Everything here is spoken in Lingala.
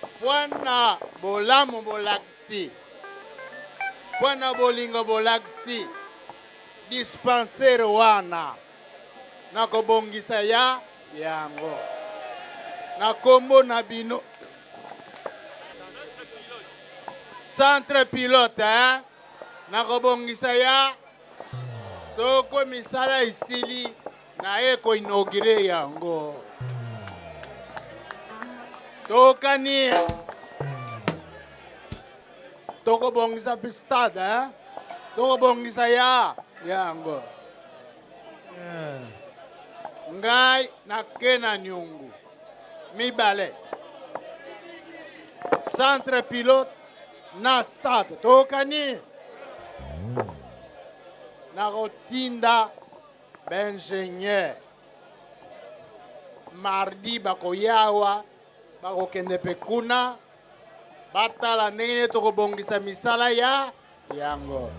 Mpo na bolamu bolakisi, mpo na bolingo bolakisi, dispensaire wana nakobongisa ya yango na kombo na bino. Centre pilote eh? Nakobongisa ya soko misala esili naye ko inaugurer yango. Tokani tokobongisa mpe stade eh? Tokobongisa ya yango. Ngai nake na nyungu mibale, centre pilote na stade. Tokani nakotinda baingénieur mardi, bakoyawa, bakokende mpe kuna batala ndenge nini tokobongisa misala ya yango.